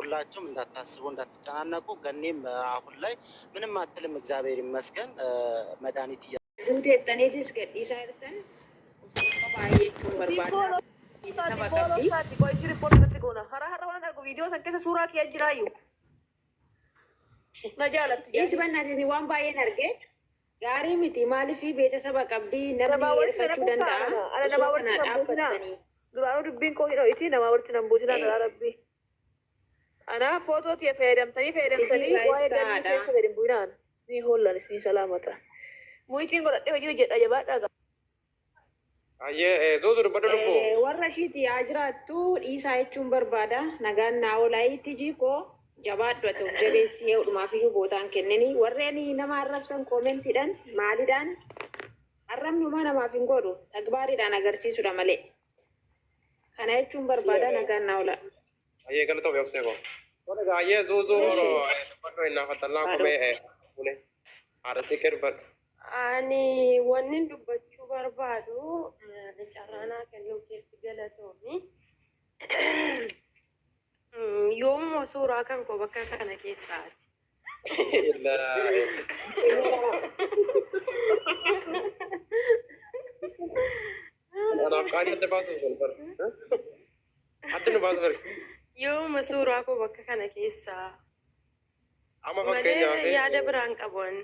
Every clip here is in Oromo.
ሁላችሁም እንዳታስቡ እንዳትጨናነቁ። ገኔም አሁን ላይ ምንም አትልም፣ እግዚአብሔር ይመስገን። መድኃኒት Guuteettaniitis gadhiisaa jirtan of qoqqobaa jechuun Si barbaada. follow Beeksisa taati follow qabdi. taati qoy si report irratti goona. Hara har'a waan argu viidiyoo san keessa suuraa kiyya jiraayu. Na jaalatti Dhiisi jaarti. bannaatis waan baay'een arge gaarii miti maaliif beeksisa qabdi namni Namaa walitti na hirfachuu naquu danda'a kaa'ama. Ana osoo namaa walitti kanaa nan buusinaa. dhaabbattanii. Duraanuu dubbiin koo hin ho'iti namaa walitti nan buusinaa garaa rabbii. Anaa footoo tiyya fayyadamtanii fayyadamtanii Tijii waa'ee galmii taadha. keessa gadi hin bu'inaan. Isinii hoollan isinii salaamata. Muyitiin godhadhee hojii hojjedha jabaadhaa gaa. Ayyee Zuuzu dubbadhu lubbuu. Warra ishiiti yaa jiraattu dhiisaa jechuun barbaada. Nagaan naa oolaa tijii koo jabaadhu ati of jabeessii eeguudhumaaf iyyuu bootaan kennini. Warreen nama arrabsan koomentiidhaan maaliidhaan arrabni homaa namaaf hin godhu tagbaariidhaan agarsiisudha malee. Kana jechuun barbaada nagaan naa oolaa. Ayyee galatoomi obsee koo. Tola egaa ayyee Zuuzuu Eshi. dubbadhu innaa faxallaa Haadha. komee bune. Haadha xiqqee dubbadhu. Ani wannin dubbachuu barbaadu carraa kennuu keetti galatoomi. Yoomuma suuraa kan koo bakka kana keessaati. Anaaf qaanii adda baasuuf bar. Adda nu baasu bar. Yoomuma suuraa koo bakka kana keessaa. Amma Malee fakkeenyaaf yaada biraan qabu ani.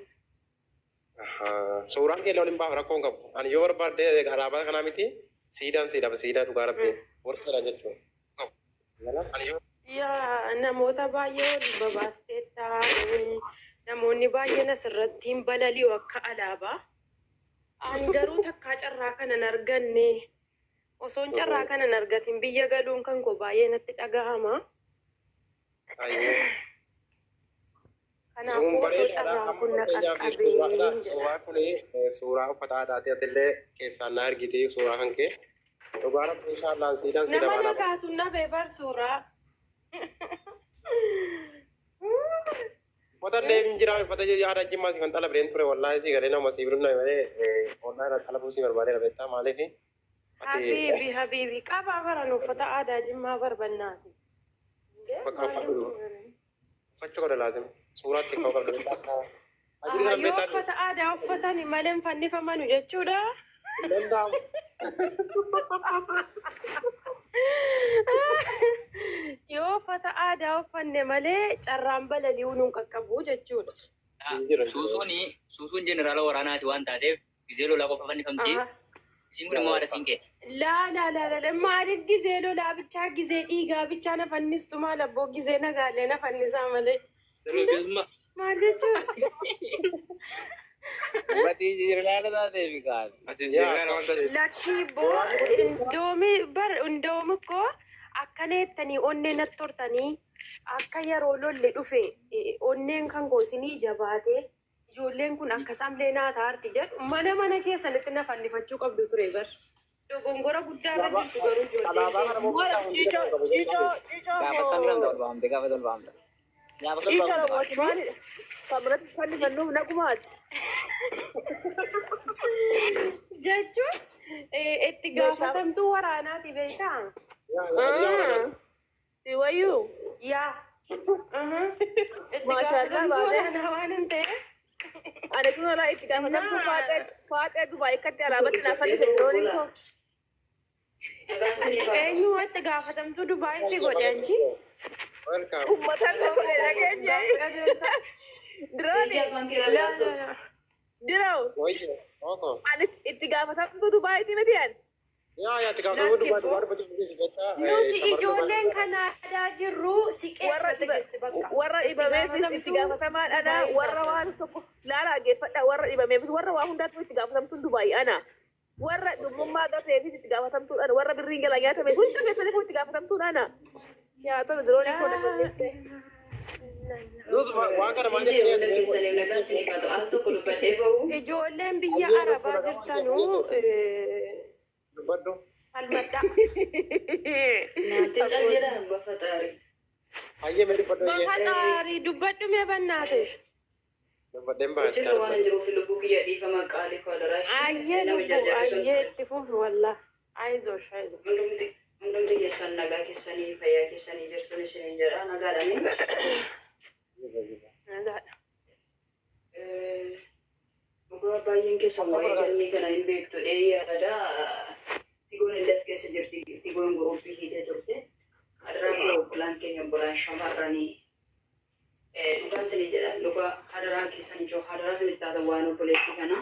Suuraan kee waliin baaf rakkoo hin qabu. Ani yoo barbaadde alaabaa kanaa miti siidaan siidhaaf siidaa dhugaa rabbi warqeedhaan jechuudha. Yaa namoota baay'ee ol babaasteetta. Namoonni baay'een asirratti hin balali'u akka alaabaa. Ani garuu takkaa carraa kana hin arganne. Osoon carraa kana hin argatin biyya galuun kan koo baay'ee natti dhagahama. Zuun Kanaafuu osoo bareedaadha. carraan Amma kun na fakkeenyaaf qaqqabee suuraadha. jedha. Suuraa kun suuraa uffata aadaati. Atillee keessaan na argite suuraa kan kee. Dhugaa rabbi inshaallaan siidaan siidha Nama na baanaa. kaasuun na bee bar suuraa. Uffata illee hin jiraa uffata aadaa jimmaa si kan xalabdeen ture wallaahi si galee nama si birumna malee online irraa xalabuu si barbaadeera beektaa maaliif ati Habiibi habiibi qabaa baran uffata aadaa jimmaa barbannaati. bakka uffadhu uffachuu qabda laazim suuraatti ka'uu qabda beektaa ajiri kana Yoo beektaa uffata aadaa uffatani malee hin fannifamanu jechuudha. hin danda'amu. Yoo uffata aadaa uffanne malee carraan balali'uu nun qaqqabu jechuudha. Hin jiru hin jiru. Suusuun suusuun jeneraala waraanaati waan taateef gizee lolaa qofa fannifamti. Isiin kun immoo haadha siinqeeti. Laa laa laa laa maaliif gizee lolaa bichaa gizee dhiigaa bichaa na fannistu maal abboo gizee nagaalee na fannisaa malee. Dargaggeessummaa. Maal jechuudha? Uffati jeneraala taateef kaan. Ati jeneraala waan taateef. Lakkii boo indoomi bar indoomi koo akkana jettanii onnee natti hortanii akka yeroo lolli dhufe onneen kan koo isinii jabaatee ijoolleen kun akkas amlee naa taarti jedhu mana mana keessanitti na fannifachuu qabdu ture bar. Dogongora guddaa irra jirtu garuu ijoolleen Alaabaa kana keenya. moo Maal keessaa hin ciicoo qabu ciicoo beektaa ciicoo Gaafa fannifamta moo ol baafamte gaafa ol baafamta. Gaafa ol ciicoo baafamta raawwatu maalidha? Kan biratti fannifannuuf nagumaati. Jechuun itti Meeshaa gaafatamtuu waraanaati beektaa? Si wayyuu. Yaa. Itti Maashaallah gaafatamtuu baatee. waraanaa waan hin ta'eef. Ani kun olaa itti gaafatamtuu Naa. faaxee faaxee Dubaay akkatti alaabatti naa fannise dirooniin koo. Eenyu itti gaafatamtuu Dubaay si godhe anchi? Welcome. Uummata na godhe dhageenye. Dirooni. Laa laa laa. Diroo. Wayye, oko. Ani itti gaafatamtuu Dubaayiiti miti ani. Yaa yaa itti gaafatamuu Lakki Dubaay boo. Dubaay dubbachuu dhiisi beektaa Nuti shamarran Dubaay. ijoolleen Kanaadaa jirru siqee Warra dhiba Tigist bakka. warra Itti dhibameefis itti gaafatamtuu gaafatamaan ana Dubaay warra taate. waan tokko laala dhaggeeffadha warra dhibameefis warra waa hundaatu itti gaafatamtuun Dubaay ana. Warra dummummaa gateefis itti gaafatamtuun ana warra birriin jalaa nyaatame hunda keessaniifuu itti gaafatamtuun ana. Yaa ta'u diroonii koo na fannifte. Nus waan kana maal Tijee jettanii hunda ati keessaniif nagaan isinii haa ta'u. Al tokko dubbadhee ba'u. Ijoolleen biyya Ayyee Arabaa lubbuu nagaa jirtanuu dubbadhu. falmadhaa. Naatti cal jedha bafaxaari. Ayyee mee dubbadhu ayyee. Bafaxaarii dubbadhu mee bannaateef. Dubbadheen ba'a Hojiirra waan hin jiruuf lubbuu kiyya dhiifama qaalii koo adaraa ishee Ayyee nama lubbuu jarjarrisuun ayyee ture. itti fufi wallah. Ayizosh ayizosh. Hundumti Hundumti keessan nagaa keessanii fayyaa keessanii jirtuun isiniin jedha nagaadhani. Nagaadha. Dhugaa baay'een keessan waa'ee galmee kana hin beektu dhee yaada. Tigoon illee as keessa jirti. Tigoon guruppii hiitee turte. Hadaraa koo obbolaan keenya obbolaan shamarranii. Dhugaan isinii jedha dhugaa hadaraa keessan ijoo hadaraa isinitti taatan waan obboleettii kana.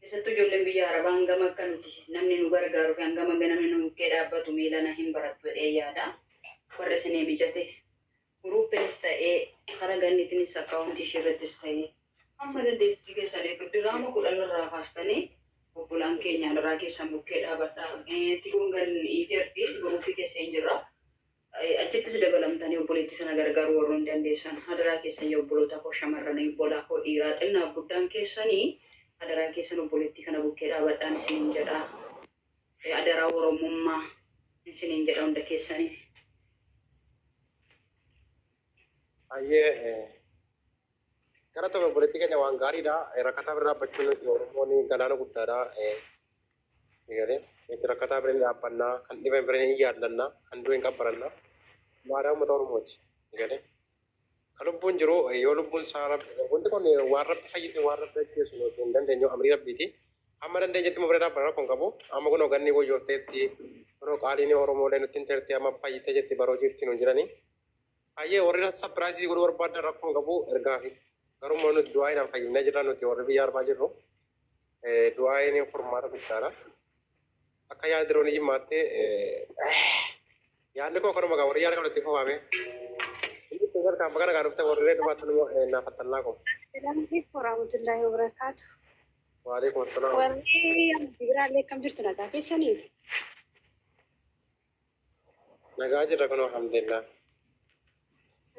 Keessattuu ijoolleen biyya Arabaa hangam akka nuti namni nu gargaaru fi hangam akka namni nu bukkee dhaabbatu miilana hin barattu jedhee yaada. Warra isinii mijate guruuppiinis ta'ee karaa ganniitiinis akkaawuntii ishee irrattis ta'ee hamma dandeettii keessanii diraama 10 irraa kaastanii obbolaan keenya hadaraa keessan bukkee dhaabadhaa. Tigoon gan hiiteerti guruuppii keessa hin jirra. Achittis dabalamtanii obboleettii sana gargaaruu warroonni hin dandeessan hadaraa keessan yaa obboloota koo shamarranii obbolaa koo dhiiraa xinnaaf guddaan keessanii hadaraa keessan obboleettii kana bukkee dhaabadhaan isiniin jedha. Adaraa Oromummaa isiniin jedha hunda keessanii. Hayyee gara tokko obboleettii keenya waan gaariidha. Rakkataa bira dhaabbachuun nuti Oromoon galaana guddaadha. Egalee nuti rakkataa bira ni dhaabbannaa, kan dhibame bira ni yaallannaa, kan du'e hin qabbarannaa. Aadaa uummata Oromooti. Egalee kan lubbuun jiru yoo lubbuun isaa rabbi wanti kun waan rabbi fayyise waan rabbi ajjeesu nuti hin dandeenyu amrii rabbiiti. Hamma dandeenyetti immoo bira dhaabbanna rakkoon qabu. Amma kunoo ganni wayyoofteetti kunoo qaaliin Oromoolee nutti hin teerte amma fayyitee jirti baroo jirti nuun jedhanii. Hayyee warri surprise godhuu barbaadan rakkoon qabu ergaafi. Garuu immoo nuti du'aayiidhaan fayyinee jirra nuti warri biyya arbaa jirru. Du'aayiin furmaata guddaadha. Akka yaada diroonii jimmaattee yaadni koo kanuma gaa warri yaada qabdu itti fufaame. Inni itti gargaar bakka nagaa dhufte warri reedu baattan immoo naaf fattannaa koo. Assalamu alaikum warahmatullahi wabarakatuh. Waalaikum assalaam. Warri amantii biraallee akkam jirtu nagaa keessanii? Nagaa jirra kunoo alhamdulillah.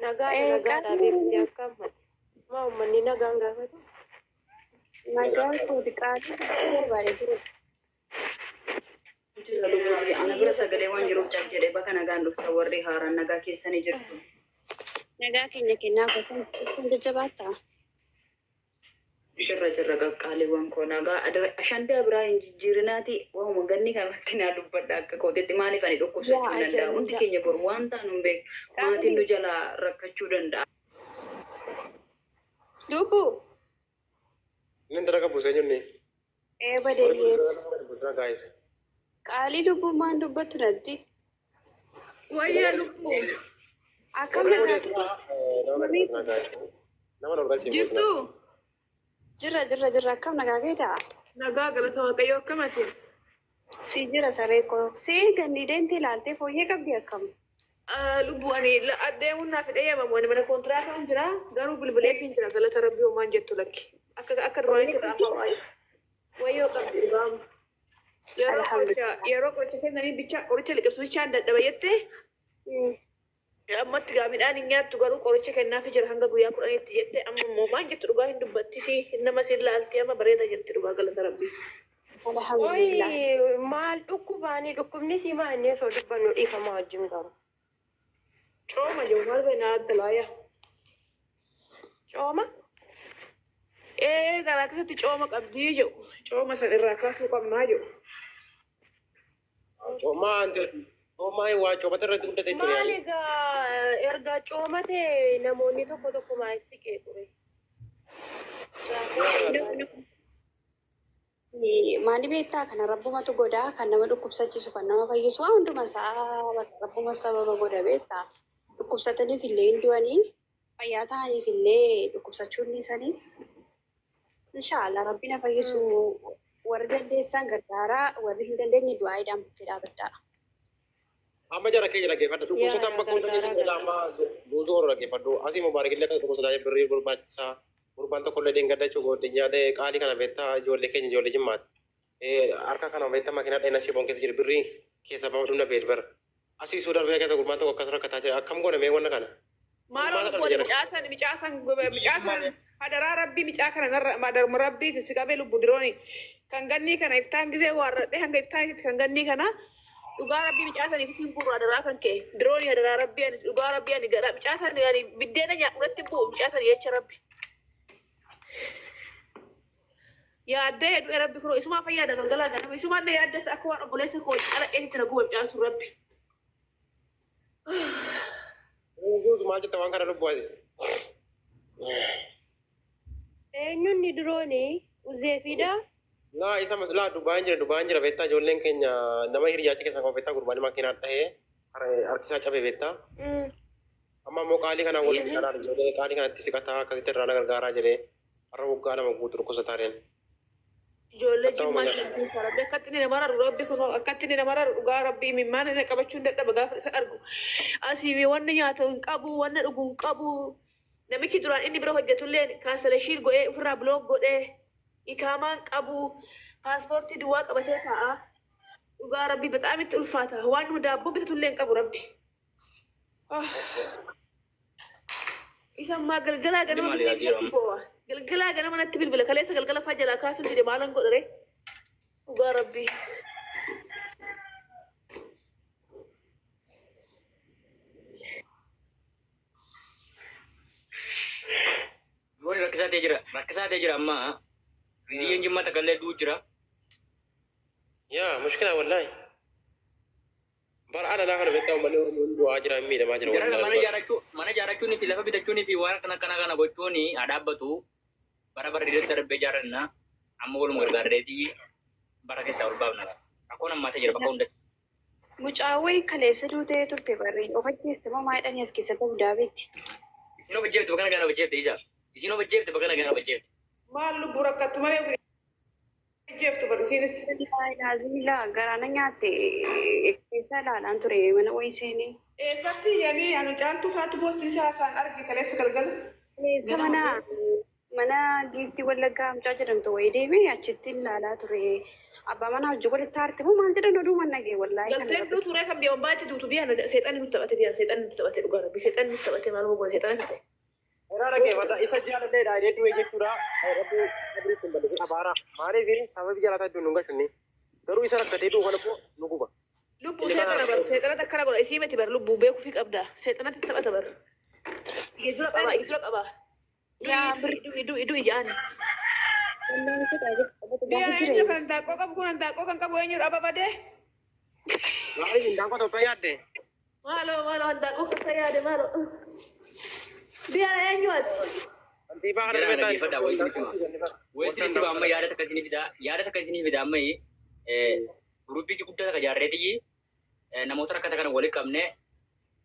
Nagaadha nagaadha beekti akkam maa uummanni nagaan gaafatu. Nagaa kooti qaalii barbaadee jiru. Jira lubbuuti. Ana bira sagalee waan jiruuf cal jedhe bakka nagaan dhufta warri haaraan nagaa keessanii jirtu. Nagaa keenya kennaa kun jajjabaata. Jirra jirra qaqqaaliiwwan koo nagaa ashandaa biraa hin jijjiirinaati waanuma ganni kanatti naa dubbadha akka kootetti maaliif ani dhukkubsachuu Yaa hin danda'a. Hundi ajanda. keenya boru waan taanu hin beeku. Maatiin Qaalii nu jalaa rakkachuu danda'a. lubbu Inni dalaga buusee jirni. ee Warri badeeyyees. dalaga buusaa guys. Qaalii lubbuu maan dubbattu natti? Wayyaa lubbuu. Akkam Warri nagaa nama gadi buusaa guys. Nama ol galchee buusaa. Jirtu jirra jirra jirra akkam nagaa keetaa? nagaa galata Waaqayyoo akkamati? Si jira saree koo. Si ganni deemtee ilaaltee fooyyee qabdi akkam? Lubbuu ani adeemuun naaf hin eeyyamamu ani mana kontiraataan jira garuu bilbileef hin jira galata rabbii homaan jettu lakki akka akka duraanitti irraa amma waayee wayyoo qabdi dhugaama. Yeroo qoricha Alhamdulillah. yeroo qoricha kennanii bicha qoricha liqimsu bichaan dadhaba jettee ammatti gaa midhaan hin nyaattu garuu qoricha kennaafi jira hanga guyyaa 10tti jette amma immoo maan jettu dhugaa hin dubbattisi nama sin laalti amma bareeda jirti dhugaa galata rabbii. Alhamdulillah. Oyi maal dhukkubaanii dhukkubni si maal inni osoo dubbannu dhiifama wajjin garuu. Cooma jiru maal beena adda laaya. Cooma? Ee garaa keessatti cooma qabdii jedhu cooma san irraa kaasuu qabnaa jedhu. Coomaa anti coomaa waa coomata irratti guddate jechuudha Maal yaani. egaa erga cooma ta'e namoonni tokko tokko maal siqee ture? Maali beektaa kana rabbumatu godhaa kan nama dhukkubsachiisu kan nama fayyisu waan hunduma isaa rabbuma sababa godha beektaa. Dhukkubsataniif illee hin du'anii fayyaa ta'aniif illee dhukkubsachuu hin dhiisanii. Inshaallah rabbi na fayyisu warri dandeessan gargaaraa warri hin dandeenye du'aayiidhaan bukkee dhaabadhaa. Amma jara keenya dhaggeeffadha. Yaa Dhukkubsataan yaa bakka hunda gargaaraa keessatti gargaaraa. amma buuzuu oro dhaggeeffadhu. Asii mubaarakillee akka dhukkubsataa birrii barbaachisaa. Gurbaan tokko illee deengada jechuun godhinyaalee qaalii kana beektaa ijoollee keenya ijoollee jimmaati. Harka kana beektaa makiinaa dheena shiboon keessa jiru birrii keessa bahu dhumna beelbara. Asii suudaa biyya keessa gurbaan tokko akkas rakkataa jira. Akkam goone mee wanna kana? Maaloo Furmaata lubbu dhala jara. micaasan micaasan micaasan hadaraa rabbii micaa kana narra madarma rabbii si qabee lubbu dirooni kan gannii kana iftaan gisee waarradhee hanga iftaan isitti kan gannii kana dhugaa rabbii micaasaniif isin gurra hadaraa kan ka'e dirooni hadaraa rabbii ani dhugaa rabbii ani gara micaasan ani biddeena nyaadhuratti bu'u micaasan jecha rabbi yaaddee du'e rabbi kunoo isumaa fayyaada galgalaa ganama isumaan na yaaddessa akka waan obboleessa koo calaqeetitti na guba micaasun rabbi. Maal jetta waan kana lubbuu ati? Eenyuun durooni uzeefiidha. Laa isa maslaa Dubaan jira Dubaan jira beektaa ijoolleen keenya nama hiriyaachi keessaa qabu beektaa gurbaan makiinaan dhahee harkisaa cabe beektaa. Amma immoo qaalii kanaan waliin kanaan ijoollee qaalii kanatti siqataa akkasitti irraa na gargaaraa jedhee har'a waggaa 2 guutuu dhukkubsataa deema. Ijoollee jimmaa jiru rabbi akkatti inni nama raru rabbi kun akkatti inni nama raru dhugaa rabbi imimmaan inni qabachuu hin dadhaba gaafa isa argu. Asii wanni nyaatu hin qabu wanni dhugu hin qabu. Namichi duraan inni bira hojjetullee kaansaleeshiin godhee ofirraa bilook godhee ikaamaan qabu paaspoortii duwwaa qabatee taa'a. Dhugaa rabbi bexaam itti ulfaata waan nu daabboo bitatullee hin qabu rabbi. Isa ammaa galgalaa ganama natti boo'a. Galgalaa ganama natti bilbila kaleessa galgala faa jalaa kaasuun dide maalan godhare dhugaa rabbi. Yoon rakkisaa ta'ee jira. Rakkisaa ta'ee jira amma. Ridiyyeen jimmaa takka illee du'u jira. Yaa mushkila wallaahi. Bara ana naa kana beektaa uummanni Oromoo du'aa jira miidhamaa jira. Jara mana ijaarrachuu mana ijaarrachuunii fi lafa bitachuunii fi waan akkana akkana kana gochuun haa dhaabbatu. Bara bara irratti darbee ijaarranna. Amma waluma gargaarreetii bara keessaa ol baafna. Rakkoon ammaatee jira bakka hundatti. Mucaawwee kaleessa duutee turte barri of ajjeeste moo maal jedhanii as keessatti Abudaabiitti? Isin of ajjeefte bakka nagaan of ajjeefte isa. Isin of ajjeefte bakka nagaan of ajjeefte. Maal lubbuu rakkattu malee of ajjeeftu bari isiinis. Laazimilaa garaana nyaatte keessa ilaalaan ture mana wayii seenee. Eessatti yani anu caaltuu faatu boostii haasaan arge kaleessa galgala. Kaleessa mana mana giiftii wallaggaa mucaa jedhamtu wayii deemee achitti ilaalaa ture. Abbaa manaa hojii walitti aarte moo maal jedhan oduu mannagee wallaahi. Galteen duutu turee kan biyya ombaatti duutu biyya seexanni nutti taphate biyya seexanni nutti taphate dhugaa rabbi seexanni nutti taphate maal goone seexanni taphate. Irraa dhaggeeffata isa jaalalleedha jedhee du'e jechuudha. Rabbi rabbi kun bal'isee abaara. Maaliif sababi jaalata iddoon nu gashinni garuu isa rakkatee du'u kana immoo nu guba. Lubbuu seexana bar seexanatti akkana godha isii miti bar lubbuu beekuufii qabda seexanatti taphata bar. Ija qaba ija qaba. Yaa Du'i du'i du'i ja'an. Biyya eenyu kan daaqqoo qabu kun daaqqoo kan qabu eenyudha ababadee. Maaliif hindaanqoo Itoophiyaa yaadde? Maaloo maaloo handaaqqoo kan yaade maaloo. Biyya eenyu ati? Kantiibaa kana Jara beektaa? dhaggeeffadhaa wayii isinitti hima. Wayii isinitti hima amma yaada takka isinii fidaa yaada takka isinii fidaa amma guruppii guddaa takka ijaarreetii namoota rakkata kana walitti qabnee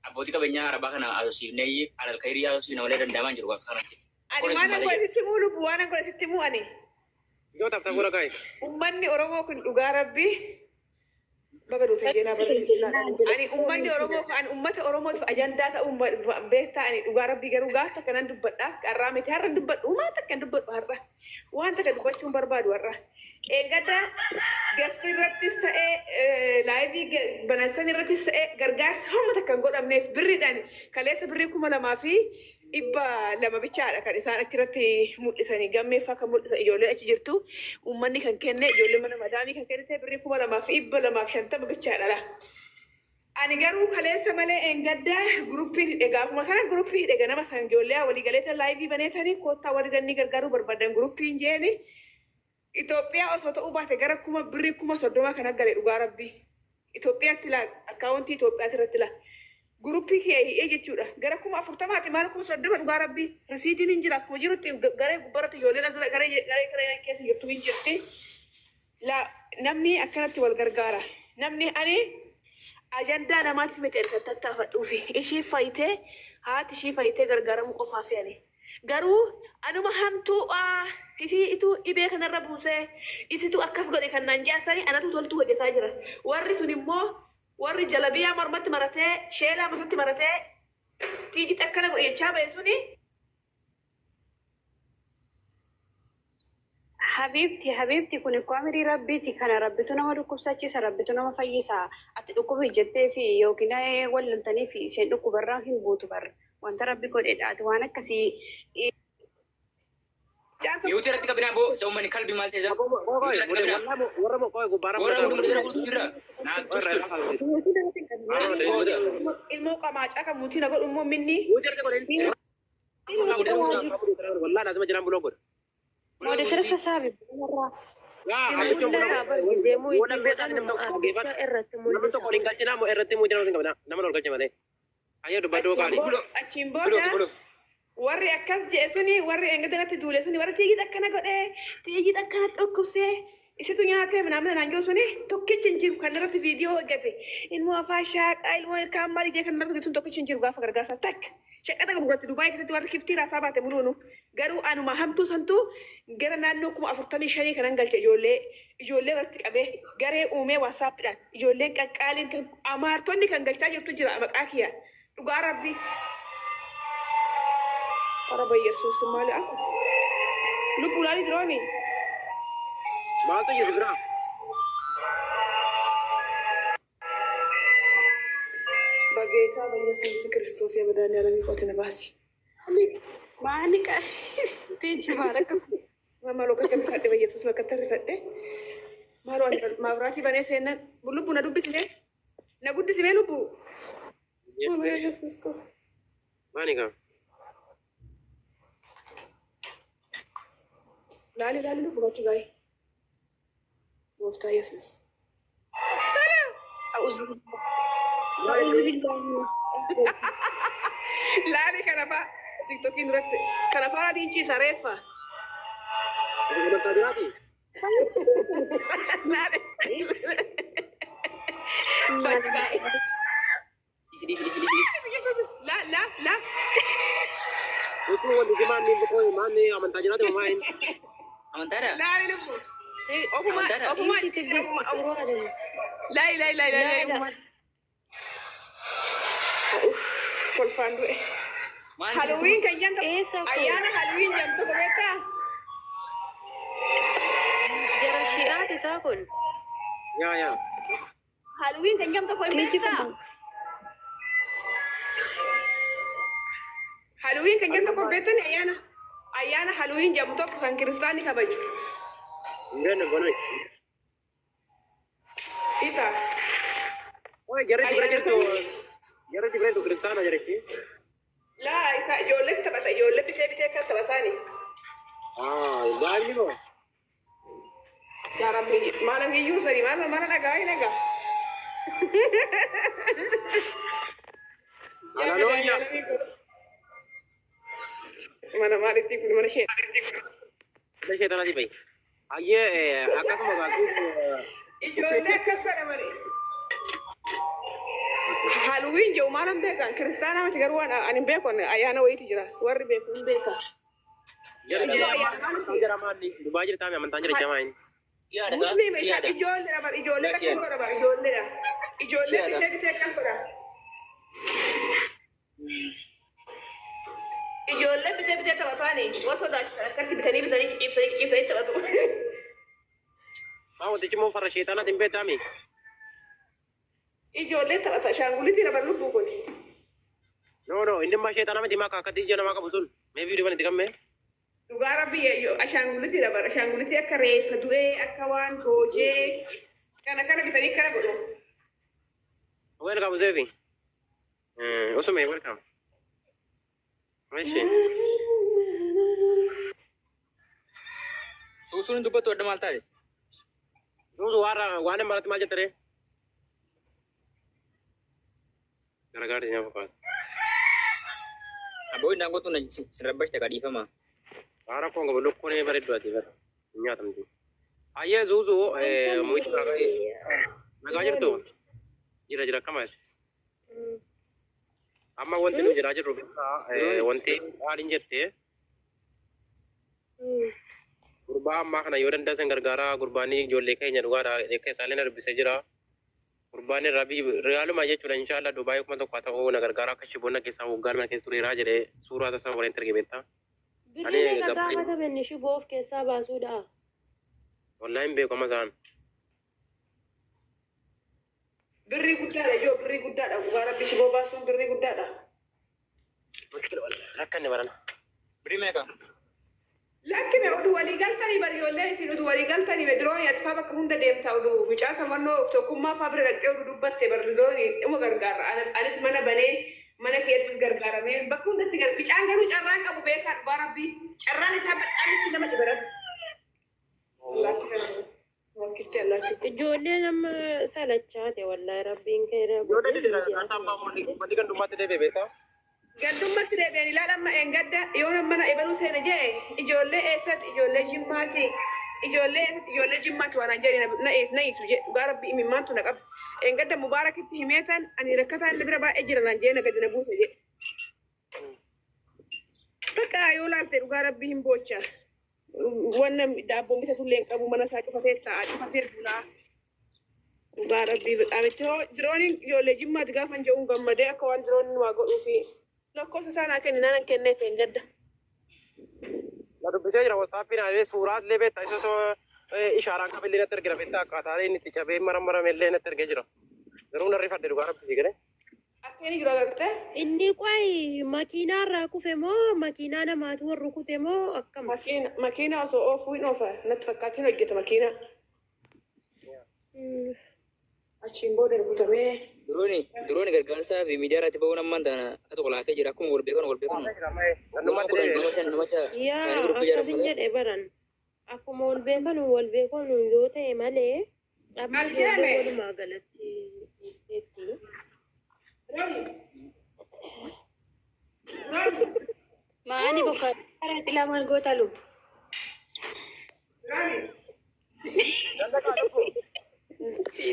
abbootii qabeenyaa arabaa kana asosiifnee alalkairii asosiifne malee danda'amaa hin jiru bakka kanatti. Ani waan an godhe sitti himuu lubbu waan an godhe sitti himuu ani. Yoo tafta gura guys. Ummanni Oromoo kun dhugaa rabbi baga duute jeenaa bara ani ummanni Oromoo kun ani ummata Oromootiif ajandaa ta'uu beektaa ani dhugaa rabbi garuu gaafa takka nan dubbadha qarraa miti har'a hin dubbadhu waan takka hin dubbadhu har'a waan takka dubbachuu hin barbaadu har'a. Eeggadda gasti irrattis ta'ee laayivii banansan irrattis ta'ee gargaarsa hamma takka hin godhamneef birriidhaan kaleessa birrii 2,200 bichaadha kan isaan achirratti mul'isanii gammeeffaa kan mul'isan ijoolleen achi jirtu uummanni kan kenne ijoolleen mana madaamii kan kennite birrii 2,250 bichaadha. Ani garuu kaleessa malee eengadda guruppii hidhe gaafuma sana guruppii hidhe ganama san ijoollee walii galeeta laayivii baneetanii koottaa warri gannii gargaaruu barbaadan guruppiin jeeni Itoophiyaa osoo ta'uu baate gara kuma birrii 30,000 kan gale dhugaa rabbii. Itoophiyaatti laa akkaawuntii Itoophiyaatti irratti laa. Guruppii kee hi'ee jechuudha. Gara 40,000ti maal 30,000 dhugaa rabbii. Risiitiin hin jira akkuma jirutti garee gubbaratti ijoolleen asirra garee garee garee keessa jirtu hin jirti. Laa namni akkanatti wal gargaara. Namni ani ajandaa namaatiif miti ani kan tattaafadhuufi. Ishii fayyitee haati ishii fayyitee gargaaramuu qofaaf ani. Garuu anuma hamtuu ishii ituu dhibee kanarra buusee isitu akkas godhe kan naan jaasanii anatu toltuu hojjetaa jira. Warri sun immoo warri jalabiyaa mormatti maratee sheelaa matatti maratee tiijitti akkana godhe jechaa ba'e suni Habibti habibti kun ikkoo amirii rabbiiti kana rabbitu nama dhukkubsachiisa rabbitu nama fayyisa ati dhukkubi jettee fi yookiin walloltanii fi isheen dhukkubarraa hin buutu barra wanta rabbi godhedha ati waan akkasii Mute irratti qabinaa boo uummanni kalbi maal ta'e mute irratti qabinaa. Warra moo qoy gubbaara Warra mudu mudu jira. Naas tus tus. Ilmoo qamaacaa kan mutii na godhu immoo minni. Wallahi lazima jiraan buloo godha. Moderator sassaabi warraa. Namni tokko hin galchinaa moo irratti muu jiraan hin qabna nama ol galche malee. Ayyee dubbadhoo qaali. Achiin booda warri akkas jedhe suni, warri engadanatti duule suni, warri tiigit akkana godhee, tiigit akkana dhukkubsee, isitu nyaatee minaamin naan jiru suni tokkichi hin jiru kan irratti viidiyoo hojjete. Ilmoo afaan shaaqaa, ilmoo ilkaan maal ijee kan irratti hojjetu sun tokkichi hin jiru gaafa gargaarsa takka. Shaqaxa gurguratti Dubaay keessatti warri kiftii raasaa baate muluunu. Garuu anuma hamtuu santuu gara naannoo 45,000 kanan galche ijoollee walitti qabee garee uumee WhatsAppiidhaan ijoolleen qaqqaaliin kan amaartonni kan galchaa jirtu jira maqaa kiyya. Dhugaa Rabbi. Araba Yesuus maali aku. Lubbuu laali dirooni. Maaltu jiru biraa? በጌታ በኢየሱስ ክርስቶስ የመድኃኒዓለም ቆትን ባሲ Maali teechi maal akka Maaloo akka rifadhe በኢየሱስ bakka rifadhe maaloo ani maabiraatii banee seennan lubbu na dubbisine na guddisine lubbu በኢየሱስ ko. Maani kaa? Laali laali lubbu gochi gaa'e gooftaa Yesuus. A'uuzu billaahi. Laali kana faa TikTokiin duratti kana faa adiin ciisa reeffa. Amantaa jiraati? Laali. Gochi gaa'e. Dhiisi dhiisi dhiisi dhiisi. La la la. Utuu wanti maanni maanni amantaa jiraati moo maal? Amantaadha? Laali lubbu. Ofuma Amantaadha? ofuma. Dhiisi tigist yeroo adeemu. Laali laali laali laali. Laala. Kolfaan du'e. Maal? Halloween kan jedhamu Eessa kun? Ayyaana Halloween jedhamu tokko beektaa? Jara shi'aati isaa kun. Yaa yaa. Halloween kan jedhamu tokko hin beektaa? Halloween kan jedhamu tokko hin beektani ayyaana Halloween jedhamu tokko kan kiristaanni kabaju. Hin beekne bonoi. Isa. Oi jarri bira jirtu. Jarri bira jirtu kiristaana jarri. Laa, isa ijoollee taphata, ijoollee bitee bitee akka taphataani. Ah, daa'imni moo? Yaa Rabbi, maala hiyyuu sani maala maala dhagaa hin dhagaa. Hallelujah. Mana maalitti kun mana ishee. Mana ishee tanati bahi. Ayyee akkasuma gaafii. Ijoollee akkas godhamani. Halloween jedhu maal hin beekan kiristaanaa miti garuu waan ani hin beeku ayyaana wayiitu jira warri beeku hin beeka. Jarri amantaan jira maali? Dubaay jirtaa amantaan jira jamaa inni. Yaada Musliima isa yaada. Ijoolleedha bar ijoollee akkas godha bar ijoolleedha. Ijoollee bitee bitee akkas godha. Ijoollee bitee bitee taphataani waan sodaachisan akkatti bitanii bitanii cicciibsanii cicciibsanii taphatu. Maa wantichi immoo farra sheexaanaati hin beektaami? Ijoollee taphata ashaangulitii bar lubbuu kun. No no, inni immoo sheexaana miti maa akkatti ija namaa qabu sun. Mee viidiyoo kana itti qammee? Dhugaa Rabbi ashaangulitii bar ashaangulitii akka reeffa du'ee akka waan goojee kana kana bitanii kana godhu. Welcome Zevi. Usume welcome. Meshi. Suusuun hin dubbattu adda maal taate? Suusu warra waan malatti maal jettaree? Gargaarti nyaata fakkaata. Aboo inni daangootu na sirrabbashte kadhiifama. Haara koon qabu lukkuun bareedduu ati bara. Hin nyaatamti. Ayyee Zuuzu mu'icha nagaa jirtu? Jira jira akkama Amma wanti nu jiraa jirru beekaa wanti haaliin jettee gurbaa ammaa kana yoo dandeessan gargaaraa gurbaanii ijoollee keenya dhugaadha keessaalee na dubbisee jira. Gurbaan rabii riyaaluma jechuudha inshaallah Dubaayii 1000 haa ta'uu na gargaara akka shiboonna keessaa waggaa mana keessa tureeraa jedhee suuraa tasaa waliin erge beektaa. Birrii meeqa gaafatame inni shiboo of keessaa baasuudha? Wallaahi hin beeku amma isaan. Birrii guddaadha ijoo birrii guddaadha dhugaa Rabbi shiboo baasuun birrii guddaadha. Rakkanne barana. Birrii meeqa? Lakkime oduu walii galtanii bari ijoollee isin oduu walii galtanii dirooni ati faa bakka hunda deemta oduu mucaa samannoo tokkummaa faa bira dhaqxee oduu dubbatte bari dirooni dhuma gargaara. Anis mana banee mana keettis gargaaramee bakka hundatti gar bicaan garuu carraan qabu beekaa dhugaa Rabbi carraan isaa badhaamitti nama dhibaran. Rakkifte allaatti. Ijoolleen amma salachaate wallaahi rabbiin keera Yoo godhee dide miidiyaa gargaarsa kana ammaa uummanni gandummaatti deebi'e beektaa? Gandummaatti deebi'an ilaala amma eengadda yoo mana ebaluu seena jee ijoollee eessatti ijoollee jimmaati ijoollee eessatti ijoollee jimmaati waan an jedhe na eef na hiitu jedhe dhugaa rabbi imimmaantu na qabde eengadda mubaarakitti himeetan ani rakkataa inni bira baay'ee jira naan jee na gadi na buuse jedhe. Bakka yoo laalte dhugaa rabbi hin boocha. Wanna daabboon bitatullee hin qabu mana isaa cufatee taa'a cufatee bulaa. Dhugaa rabbii bixaamitti hoo dirooniin ijoollee jimmaati gaafa hin jedhuun gammadee akka waan dirooniin waa godhuufi lakkoofsa isaa naa kenni naan kenneef hin gadda. Na dubbisee jira WhatsAppiin illee suuraa illee beektaa isa osoo ishaaraan qabe illee natti ergira beektaa akkaataa inni itti cabee marammarame illee natti ergee jira. Garuu narri fadde dhugaa rabbi si galee. Akka inni jiru agartee Inni qoy makiinaarraa kufe moo makiinaa namaatu warra rukute moo akkam? Makiina osoo oofuu hin oofa natti fakkaatiin hojjeta makiina. Achiin booda rukutamee Dirooni gargaarsaa fi miidiyaa irratti ba'uun ammaan tana akka tokko laafee jira. Akkuma wal beekan wal beekan. Nama 10 nama 5 nama 6 Yaa ta'anii guruppii ijaaran akkasin malee. jedhe baran akkuma wal beekan wal beekan yoo ta'e malee amma ijoollee Aljeeme. walumaa galatti dhiifteetti. Maani bokka karaa maal goota lubbu?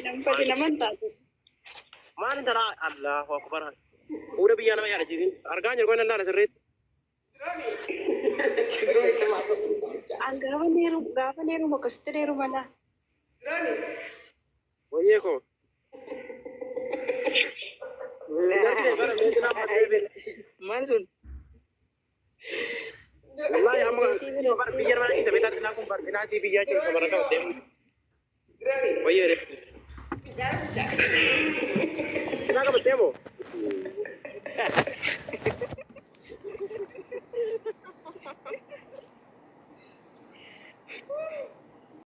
Namfati naman taatu. Maal intala Allahu akbar. Fuula biyyaa nama yaadachiisin. Argaa jiru kan laala sirriitti. An gaafa neeru gaafa neeru akkasitti neeru mala. Wayyee koo. Maal sun? Wallahi amma biyya nama dhiiste beektaa xinaa kun barxinaatii biyyaa jiru kan bara qabu deemu. Wayyee reefu. Xinaa qabattee moo?